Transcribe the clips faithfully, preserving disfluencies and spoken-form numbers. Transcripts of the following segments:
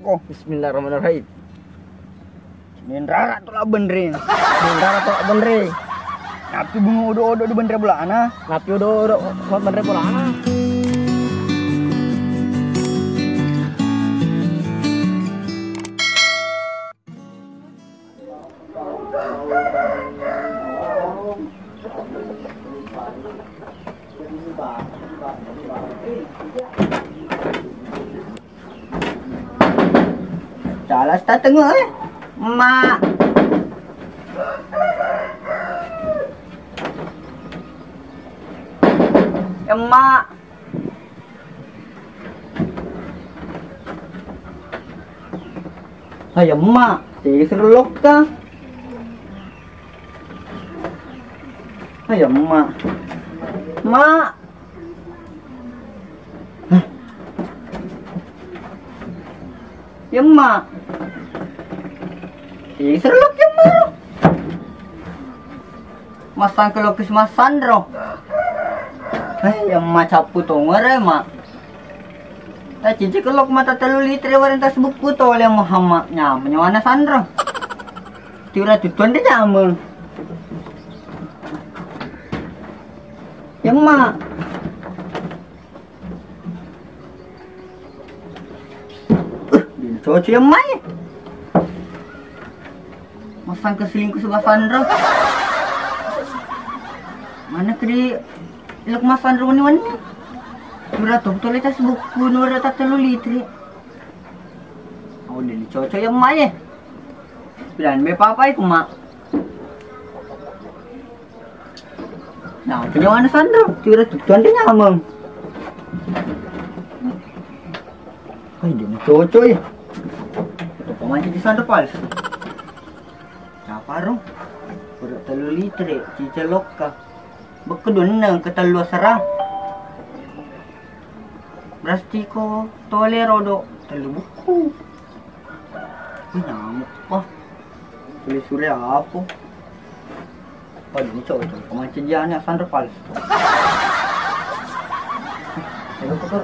Ko. Bismillahirrahmanirrahim. Nenrara tolak benre. Nenrara tolak benre. Napi bunga odo-odo di benre bolana. Napi odo-odo benre bolana. Cala sta tengnga, eh. Emma. Emma. Hai, Emma. Tega sero lokka. Hai, Emma. Ma. Yemma. Ih, seru lo, Yemma. Massangka lokis massandro. Eh, Yemma cappu tongore, Ma. Eh, cici kelok mata telu litre wareng tas buku to oleh Muhammad. Nyameng nyawana sandro. Tiura tutuan de nyameng. Yemma. Dina cocok yang mai. Massangka selingkuh sebelah Sandra. Mana kedi ilok Mas Sandra wani-wani. Nura tuh tole tas buku nura tak telu litri. Oh, dina cocok yang mai. Pilihan me papai kuma. Nah, kenyawana Sandro, tiwara tuttuan de nyameng. Hai, dina cocok ya. Tuh pamancing di Sandro palsu. Caparo? Pura telu litre, cica lokka. Bekku dunneng ke telu asera. Berarti ko tole rodo telu buku. Wih, nyamuk. Wah. Sure-sure apa? Waduh, ini cocok. Pemancing dia nih, Sandra Pals. Ayo, kotor.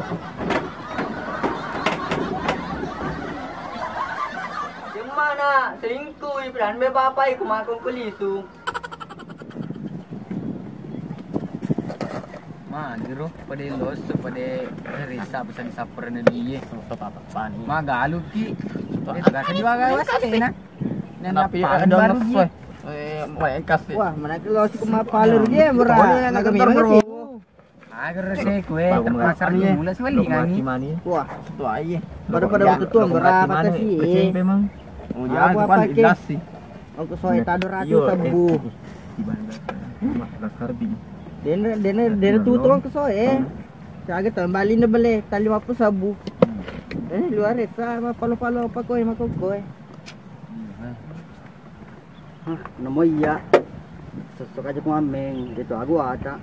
Yang mana? Selingkuh, Ibran, be bapak, iku makung kelisu. Magi ro, pada loso, pada risa, bisa disapurna dia. Magalu ki. Dia juga kan juga gawe sih, nah. Tapi ada baru dia. Eh, kasih. Wah, mana ki loso kuma palur dia, bro. Naga memang sih. Agar sih kue terpaksa dia mulai sih wali kami. Wah, tua iya. Pada-pada betul berapa sih? Memang. Oh, jangan apa, apa, ikhlas sih. Ongko soe tado ratu. Iyo, sebu. Dene, dene, dene tutu ongko soe. Caga tambali ne bele tali mapu sebu. Eh, luar desa ma palo-palo apa koe makoko e. Hah, namo iya. Sosok aja ku ameng, itu aku ata.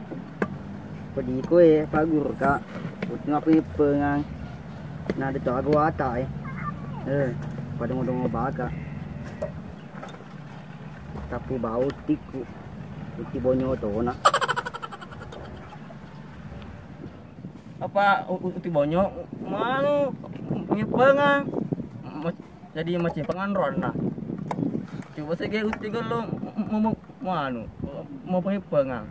Pedi koe, Pak Guru ka. Utung apa pengang. Nah, itu aku ata e. Eh, pada ngomong baka. Tapi bau tiku. Uti bonyo tona. Apa u-, u-, uti bonyo? Manu, ngipengang. Ma-, jadi macam penganron nah. Coba sih kayak uti kalau mau, mau, mau anu, mau pengipengang.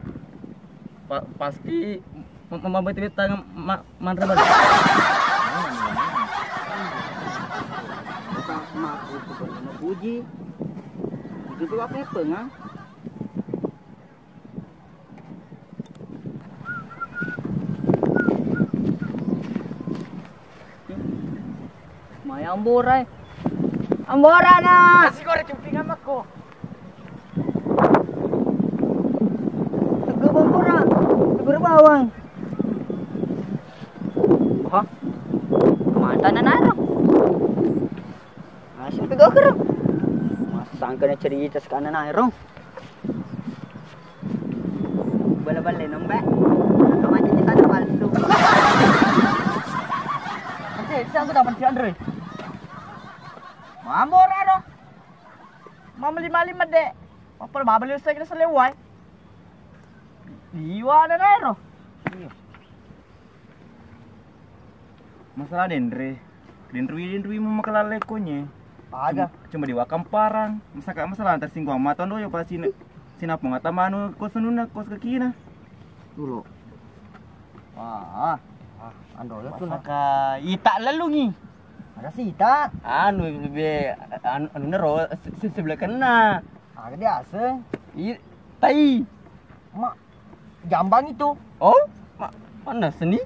Pa-, pasti ma-, ma-, ma-, betul tangan ma-, manre balik. Puji. Itu tuh apa pengang? Mai ambora e. Ambora na. Nasi goreng cumpingan makko. Tegu bambora. Tegu bawang. Hah? Mata na naro. Asin pegokero. Masangkana cerita sekana nairo. Bale-bale nombe. Kamaja di sana palsu. Oke, bisa aku dapat si Andre. Mambo raro. Mamali-mali mede. Apa babali usai kita selewai. Iwa ada nairo. Iya. Masalah dendre. Dinrui-dinrui mu makalalle konye. Aga. Cuma, cuma di wakang parang. Masaka masalah tersinggung mata ndo yo pasti ne. Sinapung ata manu kos nunna kos kakina. Dulu. Wah. Ah, ando yo tu nak. Masaka ita lelungi. Ada sita. Anu be anu, anu nero se-, se-, sebelah kena. Aga dia ase. I tai. Ma Jambang itu. Oh, ma-, mana seni?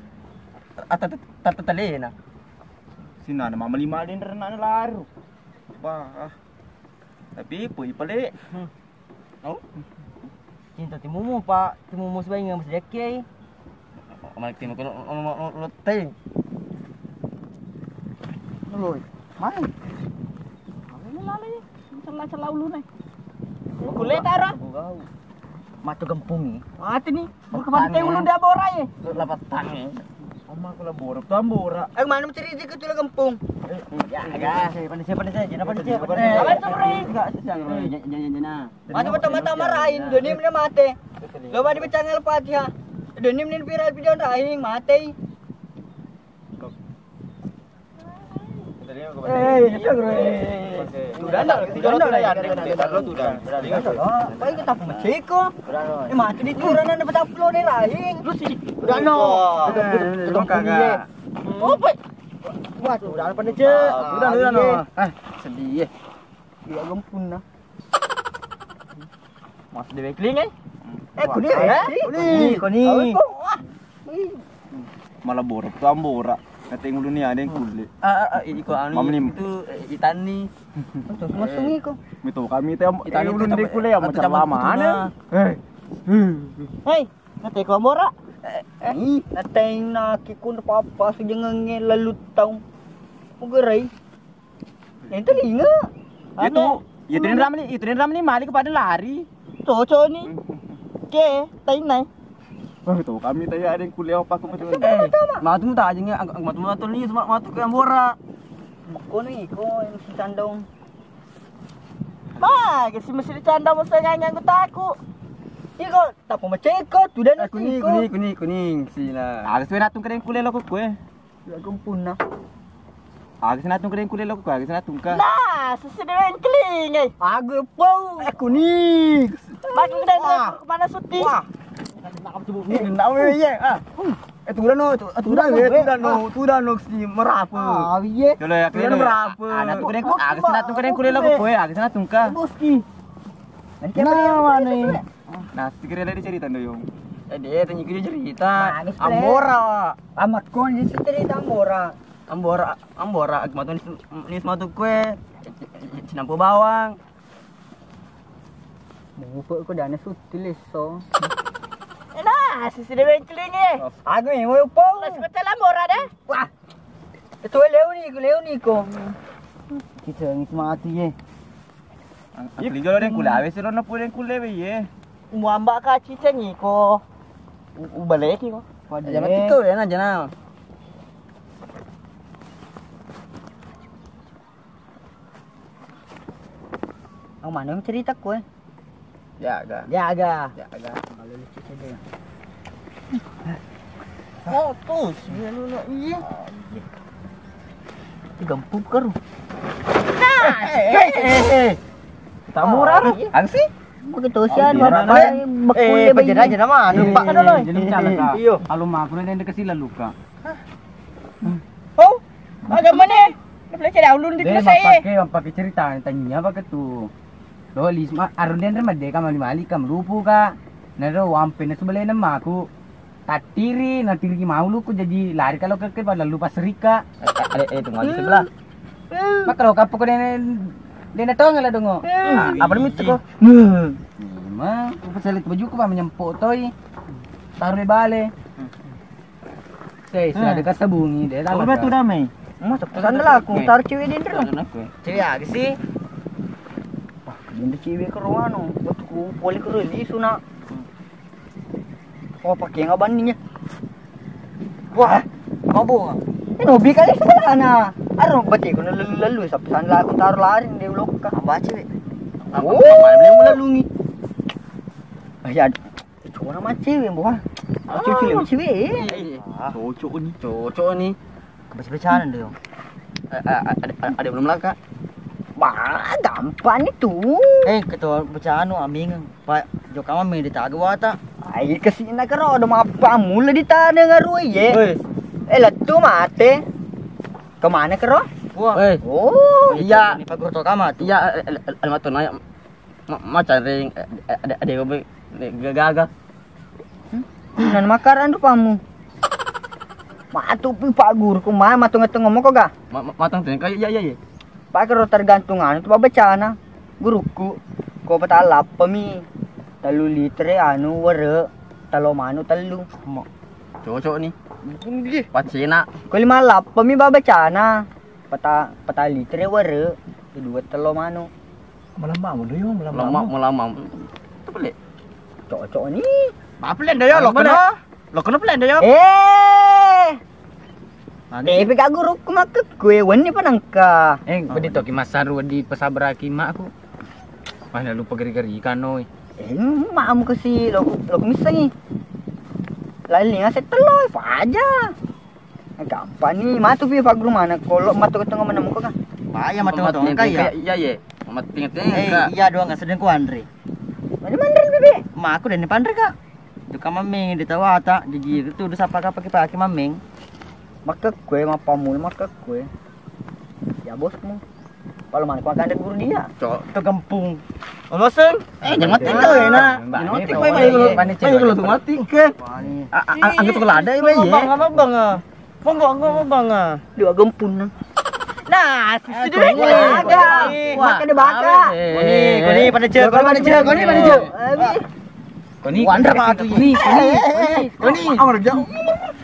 Ata-, ata-, ata-, talena. Sinana mama lima den renana laru. Wah. Tapi pui pale. Oh. Cinta timumu, Pak. Timumu sebagai nggak mesti dekke. Malik timu kono lo teh. Loi. Mai. Mana lali? Cela-cela ulune. Kulle taro. Matu gempungi. Mati ni. Buka mati ulun dia borai. Lapatang. Oma kula borok tu ambora. Eh, mana mencari rezeki tu gempung. Ya, ya. Pandai saya, pandai saya, jangan pandai saya. Apa tu, Bre? Enggak, jangan, jangan, jangan. Mati mata-mata marahin, doni mana mati. Lo mati pecah ngal Fatihah. Doni mana viral video rahing mati. Eh, iya, bro. Tudang, tudang, tudang, tudang, tudang. Apa yang kita pemeceko? Eh, mati di turun, ada petaplo deh, rahing. Lu sih. Tudang, no. Tudang, kagak. Oh, boy. Wah, tudang, apa nih, Cek? Tudang, tudang, no. Eh, sedih, ya. Iya, gempun, nah. Mas dewe kling, eh? Eh, kuni, eh? Kuni, kuni. Wah. Malah borok tu ambora. Kata yang ulun ni ada yang kulit. Ah, ah, ah, iko anu itu, eh, itanni. Terus masuk iko. Mito kami teh am-, itanni ulun di kulit yang macam lama aneh. Eh. Hei, nate ko ambora. Eh, eh. Nate na kikun papa sujengenge lalu tau. Mugerai. Yang telinga. Itu, itu den ramli, itu den ramli malik pada lari. Cocok ni. Ke, tainai. Oh, tuh kami tadi ada yang kuliah apa aku betul. Eh, matu tak aja nggak, matu matu ni semua matu ke ambora. Kono iko yang si candong. Ma, ke si mesti candong mesti nyanyi aku taku. Iko, tak pemeceko, tu dan kuning, kuning, kuning, kuning, sini. Harus natung keren kuliah lo kue. Gempuna. Aga sinatung kering kulit lo ko, aga sinatung ka. Nah, sesuai dengan keling, eh. Aga pau. Eh, kuning. Bagi kita ke mana suti? Wah. Ini ndak we ye. Ah. Eh, tudang no, tu-, eh, tudang no, tudang no, tudang no si merapa. Ah, iya. Kalau ya kering merapa. Anak kering, aga sinatung kering kulit lo ko, aga sinatung ka. Boski. Nah, mana? Nah, sikira lagi cerita ndo, Yong. Eh, dia tanya kita cerita. Manis, Bre. Ambora. Amat kon di cerita ambora. Ambora, ambora, matu ni, ni matu kue. Cinampu bawang. Mupe ko dana suti leso. Enak, sisi de bengkeling, eh. Aku ni mau po. Mas kota ambora deh. Wah. Itu leoni, leoni ko. Kita ni mati ye. Ang-, ang keliga lo deng kule, awe siro na pudeng kule be ye. Muamba ka ciceng iko. U-, ubaleki ko. Waduh. Jangan tiko ya, nah, jangan. Ang mana yang cerita ko, eh? Jaga. Jaga. Jaga. Kalau lucu saja. Oh, tus. Iya, lu, lu, iya. Tiga empuk karu. Nah. Eh, eh, eh, eh. Tamu rara. Ang sih? Begitu sih, anu, apa, eh, beku ya, pejeda aja nama, anu, Pak. Jadi bicara, Kak. Iyo. Kalau mau aku nanti kasih lalu, Kak. Oh, agama nih. Lu belajar dahulu di kelas saya. Pakai, pakai cerita, tanya apa ke tuh? Lo lis ma, arun den rema de kam mali-mali kam lupu ka. Naro wampe na subale na maku. Tatiri, natiri mau luku jadi lari kalau ke, ke pada lupa serika. Eh, eh, eh, tunggu aja sebelah. Maka lo kapo ko den, den tong la dongo. Ah, apa namanya itu ko? Ma, aku peselit baju ku menyempok toi. Taruh di bale. Saya, saya ada kasabungi deh. Apa tu damai? Masuk ke sandal aku, taruh cewek di intro. Cewek aga sih? Wah, di cewek ke ruano. Waktu ku poli ke lisu nak. Oh, pakai nggak bandingnya? Wah, mabuk. Ini hobi kali sebelah na. Aduh, baca aku lalu-lalu sampai sandal aku taruh lari di ulok ka. Baca, Wek. Oh, malam-malam lalungi. Ah, ya. Cowok nama cewek, Mbok, ah. Cewek, cewek, cewek. Iya, iya. Ah. Cocok ni. Cocok ni. Kebaca-bacaan deh, Yong. Eh, eh, eh, ade, ade, ade belum laka. Bah, gampang itu. Eh, ketua bocah anu, aming, Pak, jokama me ditaga wata. Ai, kesina kero, do mappa mula di tanah ngaru ye. Wes. Eh, lettu mate. Kemana kero? Wah. Eh. Oh. Iya. Ini Pak Guru Tokama tuh. Iya, eh, eh, eh, eh, matona, ma-, macaring, eh, eh, ade, ade, ade, gaga. Hmm? Nan makaran rupamu. Matu pi Pak Guru, ku ma-, matunga-tunga moko ga? Ma-, ma-, matang tengka, iya, iya, iya. Pak, kero tergantung anu tu babacana. Guruku, ko patalappami tellu litre anu were, telo manu tellu. Ma-, cocok nih. Pacena. Ko lima lappami babacana. Peta, peta litre were, dua telo manu. Malamma mo, doyo, malamma. Malamma, malamma. Itu pele. Cocok ni. Apa pele doyo, lo kena. Lo kena pele doyo. Eh. Magi. Tapi kak guru ku makkekkue wenni panangka. Eh, bedi toki masaru di pesabraki makku. Mana lupa geri-geri kan, oi. Eh, makmu kasi lo, lo misangi. Laling ase telo, paja. Gampang ni, matu pi Pak Guru mana? Kolo matu ke tengah mana muka kan? Bahaya matu tengah kan ya? Iya, iya. Mati tengah. Eh, iya doang, sedang ku Andre. Mana Andre, Bebe? Ma aku dan Andre, Kak. Itu kan mameng di tawata, jadi itu udah sapa kapa kita pakai mameng. Maka kue, mapamul maka kue. Ya bosmu. Kalau mana kau akan ada guru dia? Cok, ke gempung. Oloseng. Eh, jangan mati kau ya, nak. Jangan mati kau, main dulu. Main dulu tuh mati ke. Angkat tuh lada ya, Bang. Bang, apa, Bang? Ah? Bang, gua, gua, Bang, ah. Dua gempung, nah. Nah, sudah ada. Wah, ada baka. Koni, koni, pada cek, koni, pada cek, koni, pada cek. Koni, Wandra koni, batu koni, ini. Koni, koni, koni. Amar jauh.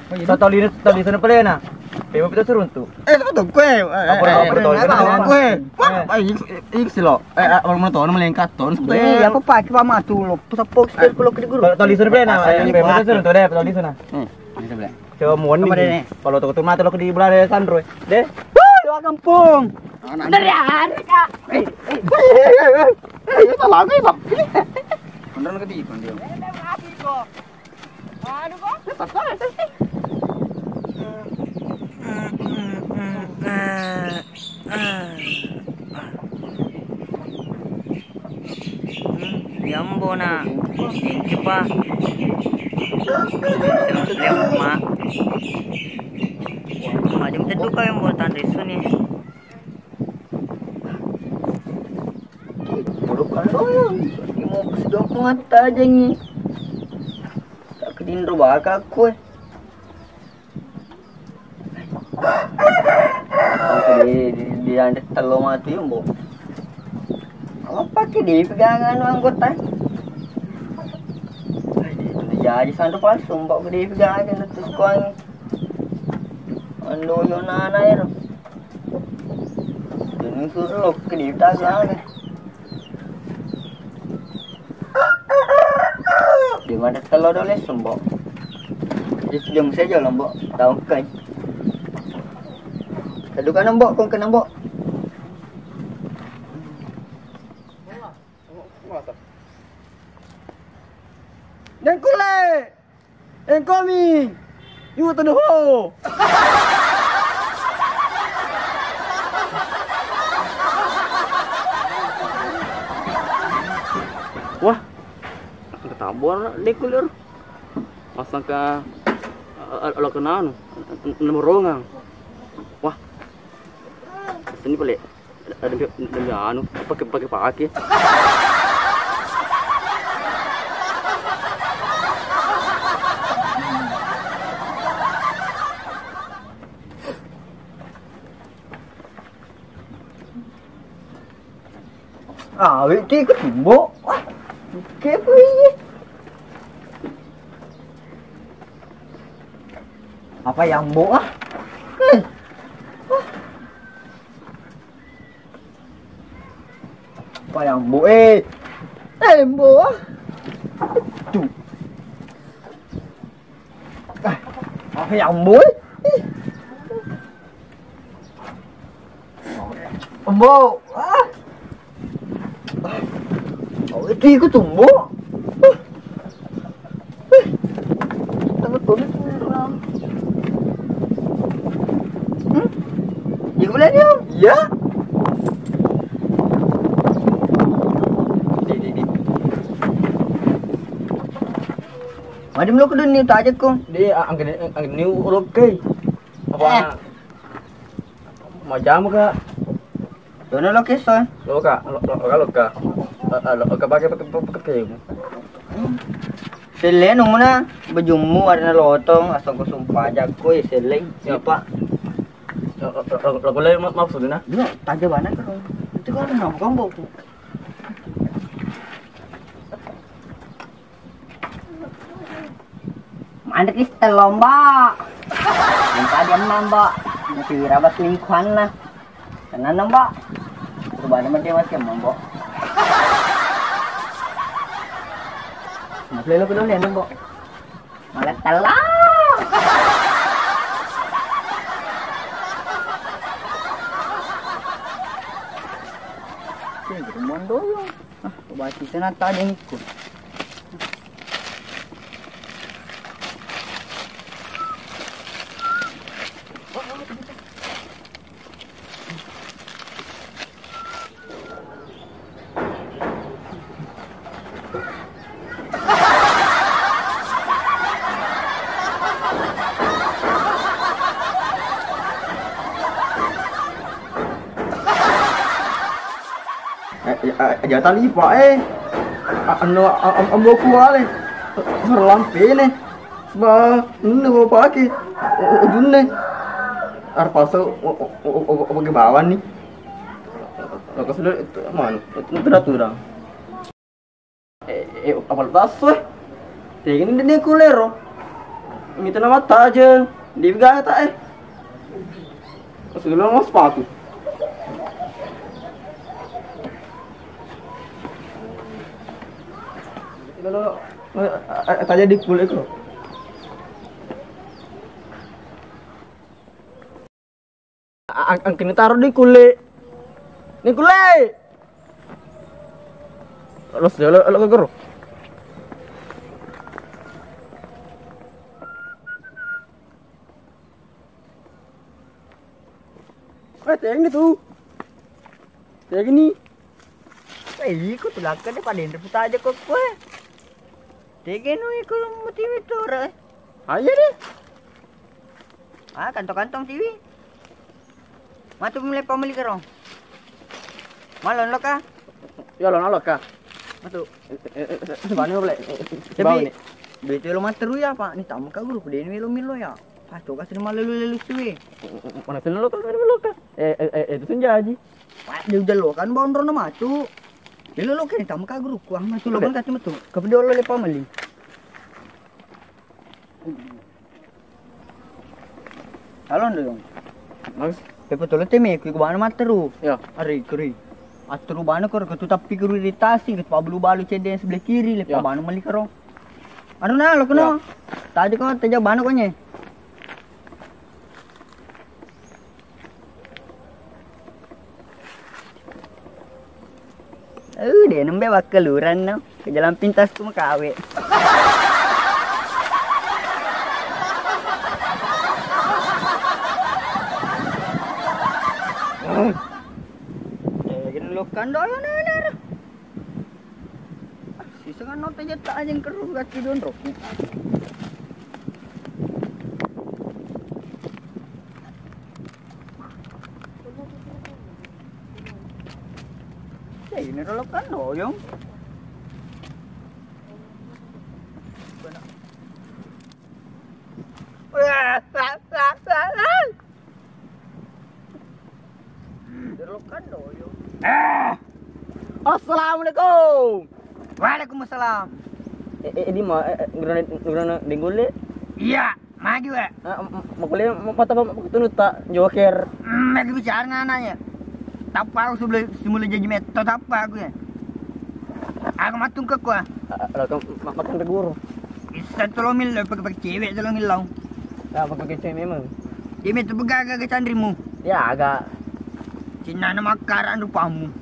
Tau, tau lino, tau lino sana pale na. Pemo pita seruntu. Eh, tau tau kue. Eh, apa, eh, apa, eh, tau lino apa, sana apa? Kue. Wah, eh, ing, ing silo. Eh, eh, orang mana tahu nama lengkap ton. Eh, apa pakai pamatu lo? Pusat pok setiap kalau ke guru. Tau, tau lino sana pale na. Pemo pita seruntu deh, tau lino sana. Hmm, ini sebelah. Coba muon ni. Apa deh, nih? Kalau toko tu mati lo ke di bulan deh, Sandro. Deh. Wuh, dua kampung. Dari hari, Kak. Eh, eh, eh, eh, eh, itu lagi, Bang. Beneran ke di, Bang, dia? Aduh, kok. Hmm, yambo na. Thank you, Pa. Terima kasih, Ma. Majam teduh kau yang buat tanda isu nih. Buruk kan doyong. Ini mau sedang pengatta aja nih. Tak kedindro bakakku, eh. Di, di, di ande tello mati, Mbok. Apa pakai di pegangan anggota? Jadi santu palsu, Mbok, di pegangan terus kuang. Ando yo nana ero. Deni suruh lo ke di pegangan. Di mana tello dole, Mbok? Jadi sejam saja lo, Mbok. Tahu kan? Tadu kan, Mbok, kong kena, Mbok. Nengkule! Engkomi! Yu tanu ho! Wah, ketabor deh kulir. Pasang ke, eh, lo kenal, nomor rongang. Wah, sini pale. Ada, ada, ada anu, pakai, pakai, pakai. Ah, wiki ikut Mbok. Wah, kepo ini. Apa yang Mbok, ah? Eh. Apa yang Mbok, eh? Eh, Mbok. Tuh. Ah, apa yang Mbok, eh? Mbok. Ah. Oh, itu ikut tuh, Mbok. Tangan tulis. Hmm? Di Boleh dia? Iya. Madi melo kudu ni tajak ko. Di anggini anggini ulokai. Apa? Eh. Majamu ka. Dono lo keso. Lo ka, lo ka, lo ka. Lo ka pakai pakai pakai. Seleng muna bejummu warna lotong asal ko sumpah aja ko seleng. Ya, Pak. Lo boleh maksudnya? Iya, tajam banget kalau. Itu kan nongkrong bau. Manre ki setello, Mbak. Minta dia, Mbak. Masih wiraba selingkuhanna. Tenang, Mbak. Coba ada mati mati, Mbak. Mas lelo kudu nendang, Mbak. Malah telah. Ini rumah doyong. Ah, coba kita nata dengku. Eh, eh, eh, aja tali, Pak, eh. A-, anu, a-, am-, amboku wale. Serlampene. Ba, nunne mau pake. U-, u-, ujunne. Arpaso, o-, o-, o-, o-, o-, bagi bawang nih. Lo kasih dulu, itu, mana? Itu, itu udah, udah. Eh, eh, apa lepas, eh? Tegani dene kulero. Mita nama tajeng. Di gata, eh. Pas dulu mau sepatu. Lo, lo, lo, eh, eh, tajeng di kulit lo. A-, ang-, angkini taro di kulit. Ni kulit. Los, lo, lo, lo, guru. Eh, teng itu. Teng ini. Eh, iko tu lakka de paling reput aja kok kue. Tegeno iko mutiwi tore. Ayo deh. Ah, kantong-kantong tiwi. Matu mulai pameli kero. Malon lo ka? Ya, lo nalo ka. Matu. Eh, eh, eh, eh, bani boleh. Tapi, bau ni. Bete lo materu ya, Pak. Ni tamu ka guru, pede ni melo-melo ya. Pas coba sini malu lelu suwe. Mana sini lo ka, mana lo ka? Eh, eh, eh, itu senja aji. Pak, dia udah lo kan bondro na matu. Lelo lo kene tamu ka guru, kuang matu lo kan kacamatu. Kapede lo le pameli. Halo, Nduyong. Mas? Pepo tolo teme, kui kubana matteru. Ya. Ari, kuri. Atteru bana kor, ketu tapi kuri ritasi, ketu pabulu balu cedde sebelah kiri, lepa bana mali karo. Anu na, lo keno. Ya. Tadi ko teja bana konye. Eh, de nembe wakkeluran no. Ke jalan pintas tu makawe. Eh, gini lo kandol na, na, na. Sisengan no teja tak aja keru gati don rokok. Ini rolo kan doyong. Rolo kan doyong. Ah! Assalamualaikum. Waalaikumsalam. Eh, eh, di ma, eh, eh, gurana, gurana denggole? Iya. Magi, Wak? Ah, m-, m-, makkulle ma-, mata ma-, makkutunutta, joker. Mm, magi bicara ngananya. Tappa aku sebelum semula jaji metto tappa aku ya. Aku matung ke kuah. Ah, ah, ma-, makan ke guru. Bisa tolong mil, pakai-pakai cewek tolong mil. Ya, pakai cewek memang. Dia metto pegaga ke candrimu. Ya, agak. Cina nama karan rupamu.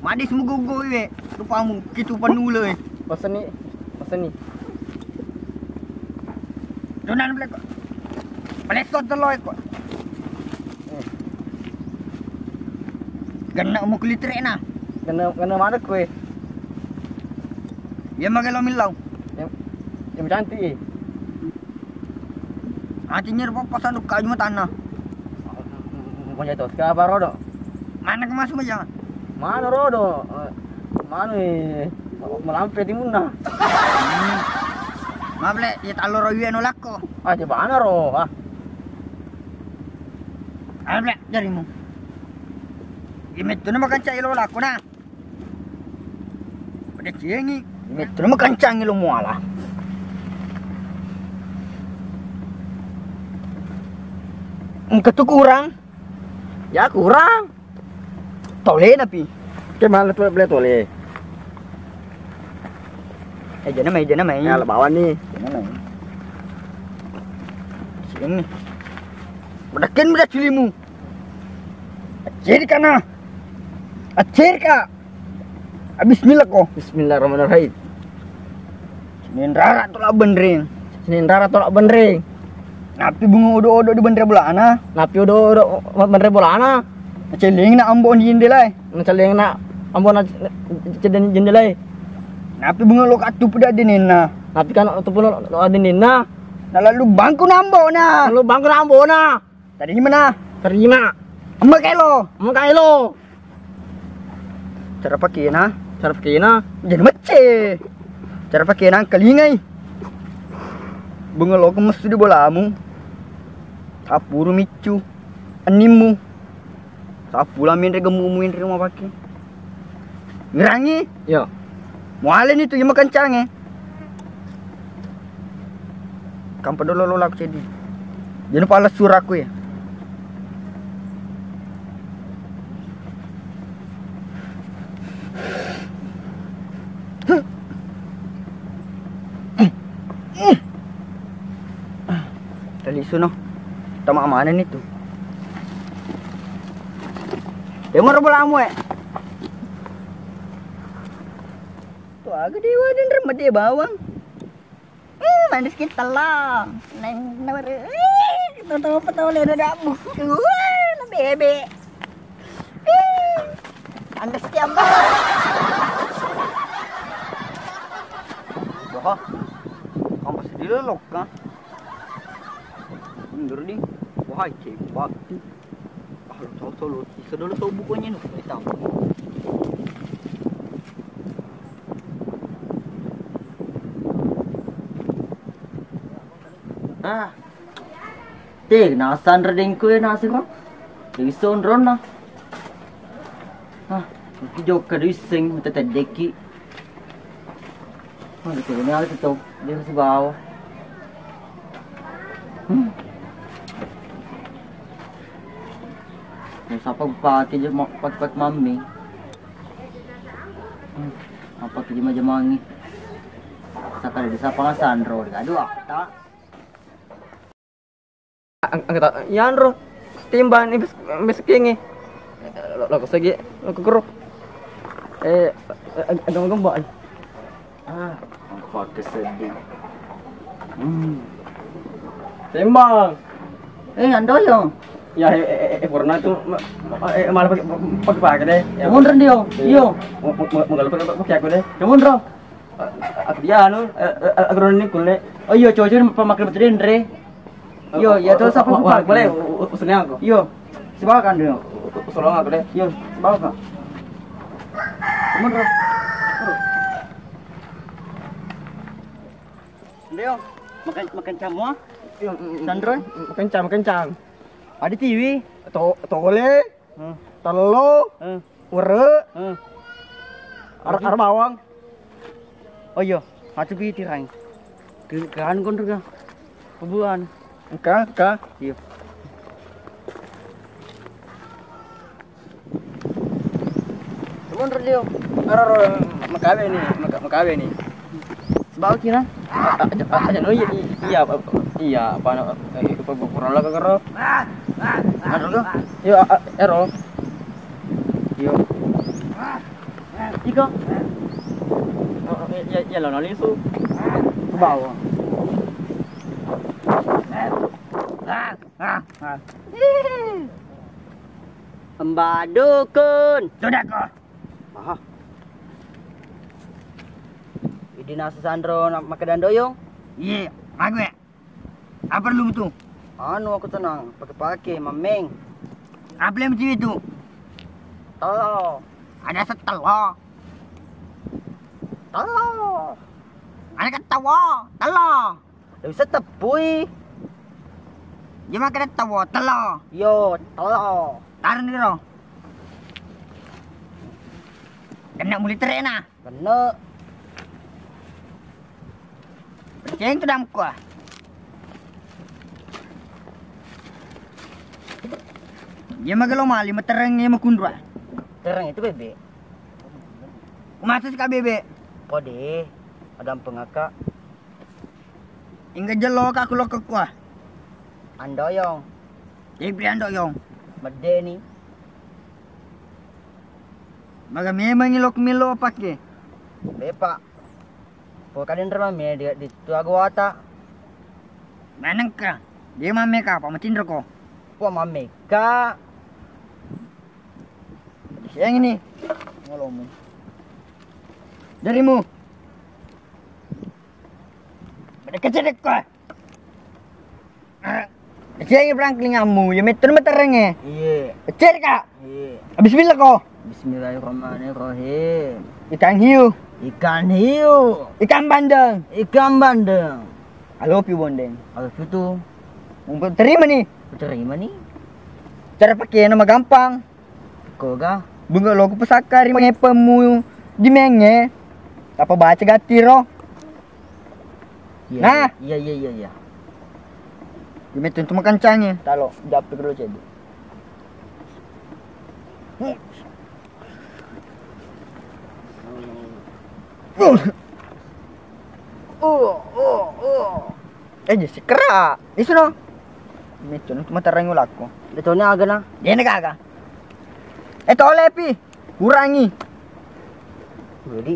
Madis mugogo iwe, rupamu kitu panula e. Pesen ni, pesen ni. Donan blek. Palesot telo eko. Eh. Genna' mu kulitrena. Genna', genna' mana kue? Iya mage lo millau. Yang, yang cantik. Ati nyer popo sandu kaju matanna. Mau jatuh ke apa rodo? Mana ke masuk aja? Mana rodo? Mana, eh, melampe timunna. Hmm. Mable, ya talo royue no lakko. Ah, di mana ro? Ah. Ayo, Blek, jarimu. Imettu na makancangi lo lakko na. Pada ciengi. Imettu na makancangi lo muala. Engka tu kurang. Ya kurang. Tole napi. Ke mana tu boleh tole? Eh, jana mai, jana mai. Ya, lebawan ni. Jana mai. Sini. Bedakin beda cilimu. Aciri kana. Aciri ka. Ah, bismillah ko. Bismillahirrahmanirrahim. Senin rara tolak benring. Senin rara tolak benring. Napi bunga odo-odo di benre bolana? Napi odo-odo benre bolana? Nacelling na ambo di jendela e. Nacelling na ambo na cedden jendela e. Napi bunga lo katupu da denenna? Napi kan tupu lo, lo denenna? Na lalu bangku nambo na. Lalu bangku nambo na. Terima na. Terima. Emma kaelo. Emma kaelo. Cara pakena. Cara pakena. Jadi macce. Cara pakena kalingai. Bunga lo kemessu di bolamu. Tapuru miccu. Animmu. Sapu la menre gemmu mu inre rumah pakai. Ngerangi. Iya. Mualeni tu iya makancange. Kampa dolo lo laku cedi. Jangan pala suraku ya. Tali suno. Tama mana ni tu? Dia mau bolamu eh. Tu aga dewa dan remedi bawang. Hmm, manis kita lah. Neng nore. Eh, kita tahu apa tahu lena dabu. Wah, na bebe. Eh, andes tiamba. Wah, kamu pasti dilelok kan? Mundur di. Wah, cek bakti. Ah, lo tau, tau, lo. Isa dulu tau bukunya, no. Lo tau. Ah. Te, nasanre dengku e nasi ko. Dewi sonronna. Ah, ki jokka dewi seng, mata teddeki. Mana tu, ini ada tu, dia masih bawah. Hmm. Sapa pakai je, pakai, pakai mami. Hmm. Apa ke jema-jemangi? Sakali disapa sanro, aduh, tak. Ang-, anggota yanro timbang ni bes-, beskengi. Lo, lo kesegi, lo kekero. Eh, eh, agak gembok. Ah, apa kesedih. Hmm. Timbang. Eh, Andoyo. Ya, eh, eh, eh, purna tu, ma-, ma-, eh, malah pakai, pakai, pakai deh. Ya. Mundur dia. Iya. Iyo. Mau, mau, mau, mau pakai, pakai aku deh. Mundur. Aku dia anu, eh, eh, eh, aku ni kulle. Oh iya, cocok pemakai betul Andre. Iyo, iya, terus apa? Wah, boleh, u-, u-, usulnya aku. Iyo, sibawa kan dulu. U-, u-, usul aku deh. Iyo, sibawa kan. Cuman, bro. Andre, yo, makan, makan camu, ah? Iyo, mm, mm, Sandro? Mm, kencang, kencang. Ada tiwi? To-, tole. Hmm. Tello, hmm. Were, hmm. Ar-, ar bawang. Oh iya, atu pi tirang. Ke-, keran kon rega. Kebuan. Engka, engka. Iya. Cuman radio. Aro, aro, makabe ni, maka-, makabe ni. Sebab kira? A-, a-, aja, aja, oh iya, i-, iya, apa, iya, apa, eh, apa, apa, kurang lah, karo. Anu, lo? Yo, a-, a-, ero. Yo. Tiga. Oh, iya, iya, lo, lo, lisu. Ke bawah. Ah, ah, ah. Mbak Dukun. Sudah ko. Aha. Idi nasa sanro na-, makkeda Ndoyong. Iye, mague. Apa perlu tu? Anu, aku tenang, pake-pake, mameng. Apa yang mesti itu? Telo. Ada setelo. Telo. Ada ketawa, telo. Nggak bisa tepui. Dia makan tawo telo. Yo, telo. Taruh di ro. Kena muli terena. Kena. Perceng tu damku ah. Dia makan lo mali, metereng ya makundra. Tereng itu bebek. Masa sih bebek? Kode, ada pengakak. Ingga jelo ka ku lokko kua. Andoyong. Ipi Andoyong. Medeni. Maga memang ilok melo pake. Bepa. Pokaden rema me di, di tua gowata. Manengka. Dia mameka apa matinro ko. Kua mameka. Yang ini. Ngolomu. Darimu. Pada kecil ko. Siang perang kelingamu, ya metun meterenge. Iya. Kecil kak. Iya. Bismillah ko. Bismillahirrahmanirrahim. Ikan hiu. Ikan hiu. Ikan bandeng. Ikan bandeng. Alopi bondeng. Alopi tu. Mumpung terima nih. Terima nih. Cara pakai nama gampang. Koga? Bunga lo ku pesaka ri mangepemu di menge. Apa baca gati ro? Iya, nah. Iya, iya, iya, iya. Di metu tu makancangi. Talo, jape dulu jadi. Oh, oh, oh. Eh, jadi sekera. Isuno. Metu tu mata rangi ulakku. Betulnya aga na. Dia ni gaga. Eh, tole pi. Kurangi. Jadi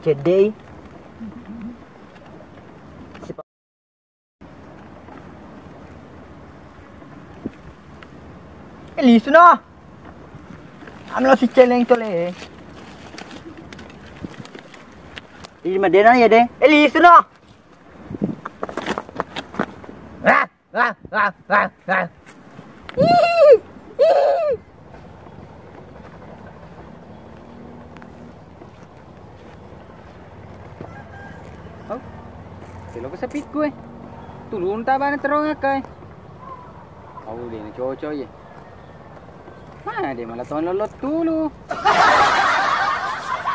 cedei. Eh, lisu no. Amlo si celeng tole. Ini madena ya deh. Eh, lisu no. Ah. Wah, wah, wah, wah. Ih, ih. Oh, telo ke sepiku eh. Tulung tabana terong akai. Oh, dia ni cocok ye. Mana dia malah tahun lolot dulu.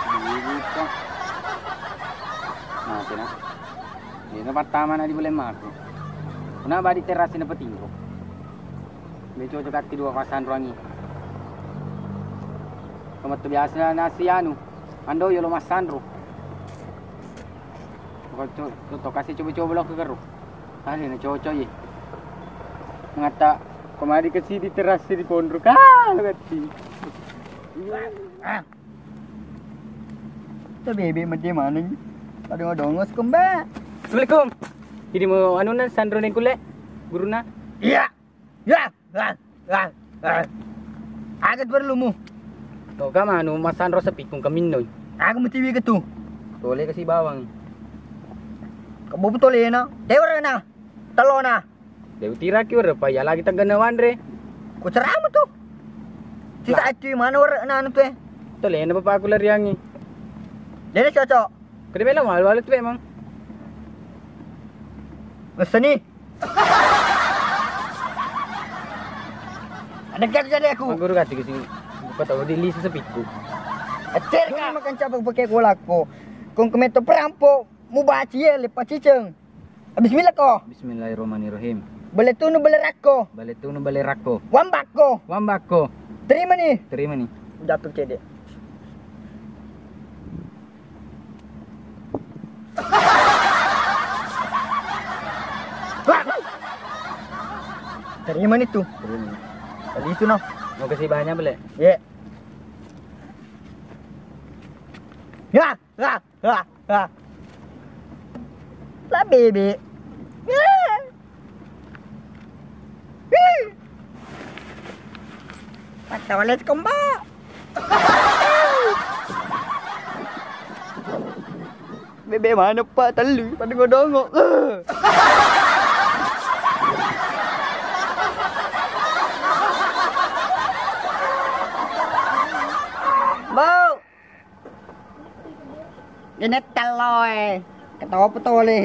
Dibuka. Mati na. Dia na pertama na di bulan Maret. Kuna badi terasi na petingko. Dia cocok ati dua pasan ruangi. Kamu tu biasa nasi anu. Ando yo lo masanro. Kau co-, to, to, kasih coba-coba lo ke keru. Ada na cocok ye. Mengata kemari ke sini terasi di pondok. Ah, lo kati. Ah. Kita bebe mede mana ni? Ada dongos kemba. Assalamualaikum. Jadi mau anu na sanro neng kule guruna. Iya. Ya. Ah, ah, ah. Agat perlumu. To ka manu masanro sepikung kaminnoi. Aku mutiwi ketu. Tole kasi bawang. Kebo tolena. Dewa na. Telona. Dewa tiraki wara pa ya lagi tanggana wanre. Ku ceramu tu. Sisa acu mana wara na anu tu eh. Tolena bapakku lariangi. Dene cocok. Kede melo malu-malu tu emang. Ngeseni. Ada kat jadi aku. Guru kati ke sini. Buka tahu di list sepiku. Acer ka. Makan cabang pakai kolakko. Kong kemeto perampo. Mu baci ye lepa ciceng. Bismillah ko. Bismillahirrahmanirrahim. Bale tunu bale rakko. Bale tunu bale rakko. Wambakko. Wambakko. Terima nih. Terima nih. Jatuh cede. Terima nih tuh. Terima. Tadi itu no. Mau kasih banyak bele. Ye. Ya. Ah, ah, ah. La bebe. Ah. Ah. Assalamualaikum, Mbok. Bebe mana, Pak? Tellu pada ngodongo. Mbok. Ini telloe. Ketopo tole.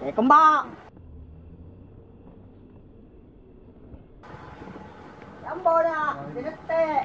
Eh, kembang. Jambo dah, ini teh.